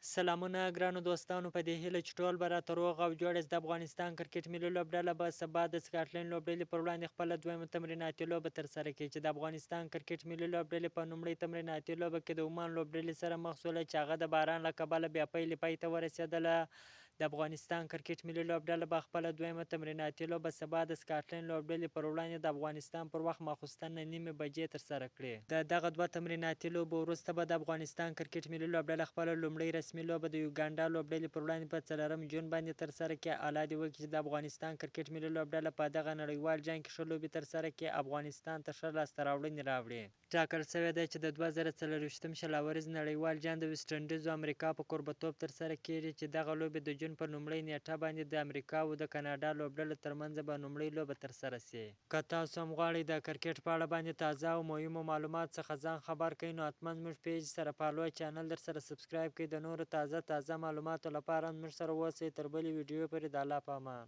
سلامونه ګرانو دوستانو، په دې هیله چې ټول به راته روغ او جوړ یاست. د افغانستان کرکټ ملي لوبډله به سبا د سکاټلنډ لوبډلې پر وړاندې خپله دویمه تمریناتي لوبه ترسره کړي، چې د افغانستان کرکټ ملي لوبډلې په لومړۍ تمریناتي لوبه کې د عمان لوبډلې سره مخ شوله، چې هغه د باران له کبله بیا پیلې پای ته ورسېدله. د افغانستان کرکټ ملي لوبډله به خپله دویمه تمریناتي لوبه سبا د سکاټلنډ لوبډلې پر وړاندې د افغانستان پر وخت ماخوستن 9:30 بجې ترسره کړي. د دغه دوه تمریناتي لوبو وروسته به د افغانستان کرکټ ملي لوبډله خپله لومړۍ رسمي لوبه د یوګانډا لوبډلې پر وړاندې په څلورم جون باندې ترسره کړي. الله دې وکړي چې د افغانستان کرکټ ملي لوبډله په دغه نړیوال جام کې ښه لوبې ترسره کړي، افغانستان ته ښه لاسته راوړنې راوړي. ټاکل شوې ده چې د 2024 شل اوریز نړیوال جام د ویسټ انډیز او امریکا په کوربتوب ترسره کیږي، چې دغه لوبې د جون په لومړۍ نیټه باندې د امریکا او د کاناډا لوبډلو ترمنځ به لومړۍ لوبه ترسره شي. که تاسو هم غواړئ د کرکټ په اړه باندې تازه او مهمو معلوماتو څخه ځان خبر کړئ، نو حتما زموږ پیج سره فالو، چینل درسره سبسکرایب کړئ. د نورو تازه تازه معلوماتو لپاره هم زموږ سره اوسئ. تر بلې ویډیو پورې د الله په امان.